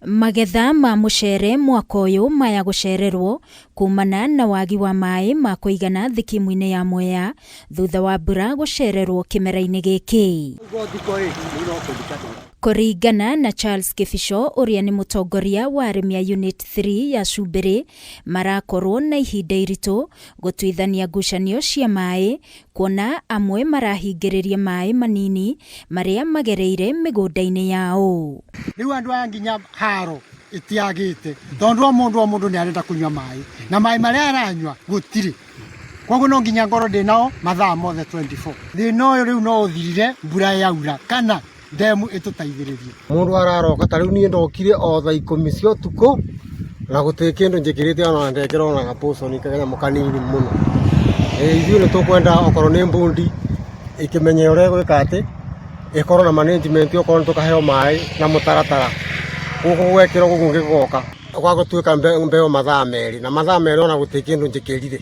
Magetha ma mũcere mwaka ũyũ maya gũcererwo kumana na wagi wa maĩ ma kũigana thikimu-inĩ ya Mwea thutha wa mbura gũcererwo kĩmera-inĩ gĩkĩ. Kũringana na Charles Kĩbico ũrĩa nĩ mũtongoria wa arĩmi a Unit 3 ya Cumbĩrĩ, marakorwo na ihinda iritũ gũtuithania ngucanio cia maĩ kuona amwe marahingĩrĩria maĩ manini marĩa magereire mĩgũnda-inĩ yao. Rĩu andũ aya nginya haro ĩtiagĩte tondũ o mũndũ o mũndũ nĩ arenda kũnyua maĩ na maĩ marĩa aranyua gũtirĩ koguo no nginya ngorwo ndĩ nao mathaa mothe 24. Thĩna ũyũ rĩu no ũthirire mbura yaura kana ndemu ĩtũteithĩrĩrie. Mũndũ araroka ta rĩu niĩ ndokire o thaa ikũmi cia ũtukũ na gũtirĩ kĩndũ njĩkĩrĩte ona ndekĩra ona gabũconi kanyamũ kanini mũno. Ithuĩ nĩ tũkwenda okorwo nĩ mbundi ĩkĩmenye ũrĩa ĩgwĩka atĩ ĩkorwo na management okorwo nĩ tũkaheo maĩ na mũtaratara. Gũkũ gwekĩrwo gũkũ gĩgoka gwagũtuĩka mbeo mathaa merĩ na mathaa merĩ ona gũtirĩ kĩndũ njĩkĩrire.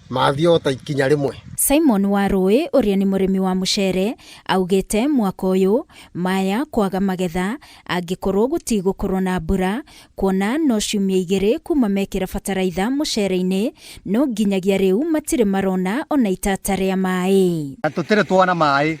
Mathiĩ o ta ikinya rĩmwe. Simon Warũĩ ũrĩa nĩ mũrĩmi wa mũcere augĩte mwaka ũyũ maya kwaga magetha angĩkorwo gũtigũkorwo na mbura kuona no ciumia igĩrĩ kuma mekĩra bataraitha mũcere-inĩ no nginyagia rĩu matirĩ marona ona itata rĩa maĩ. Na tũtirĩ tuona maĩ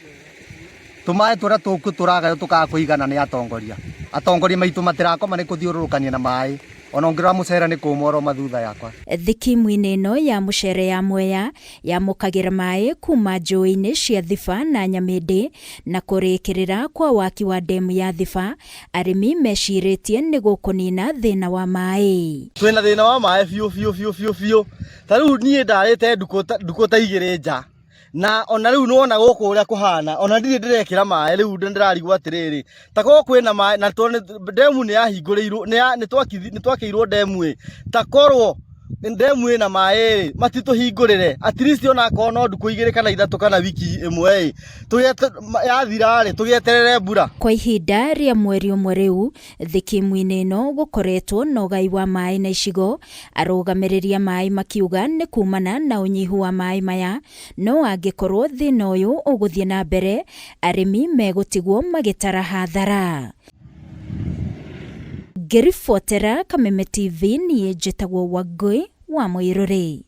tũmaĩ tũrĩa tũku tũragaywo tũkaga kũigana nĩ atongoria. Atongoria maitũ matirakoma nĩ kũthiũrũrũkania na maĩ. Ona ũngĩrora mũcere nĩ kũũma ũroma thutha yakwa. Thikimu-inĩ ĩno ya mũcere ya Mwea yamũkagĩra maĩ kuma njũĩ-inĩ cia Thiba na Nyamĩndĩ na kũrĩkĩrĩra kwa waki wa ndemu ya Thiba arĩmi mecirĩtie nĩ gũkũnina thĩna wa maĩ. Twĩna thĩna wa maĩ biũ biũ biũ biũ biũ. Ta rĩu niĩ ndarĩte ndukũ ta igĩrĩ nja. Na ona rĩu nĩwona gũkũ ũrĩa kũhana, ona ndirĩ ndĩrekĩra maĩ rĩu ndĩrarigwo atĩrĩrĩ, ta korwo kwĩna maĩ na tondũ ndemu nĩ yahingũrĩirwo, nĩ twakĩirwo ndemu ĩ, ta korwo ndemu ĩna maĩ rĩ, matitũhingũrĩre at least ona akorwo no ndukũ igĩrĩ kana ithatũ kana wiki ĩmwe ĩ, yathira rĩ, tũgĩeterere mbura. Kwa ihinda rĩa mweri ũmwe rĩu, thikimu-inĩ ĩno gũkoretwo na ũgai wa maĩ na icigo, arũgamĩrĩri a maĩ makiuga nĩ kumana na ũnyihu wa maĩ maya, no angĩkorwo thĩna ũyũ ũgũthiĩ na mbere, arĩmi megũtigwo magĩtara hathara. Ngĩribotera Kameme TV niĩ njĩtagwo Wangũi wa Mũirũrĩ.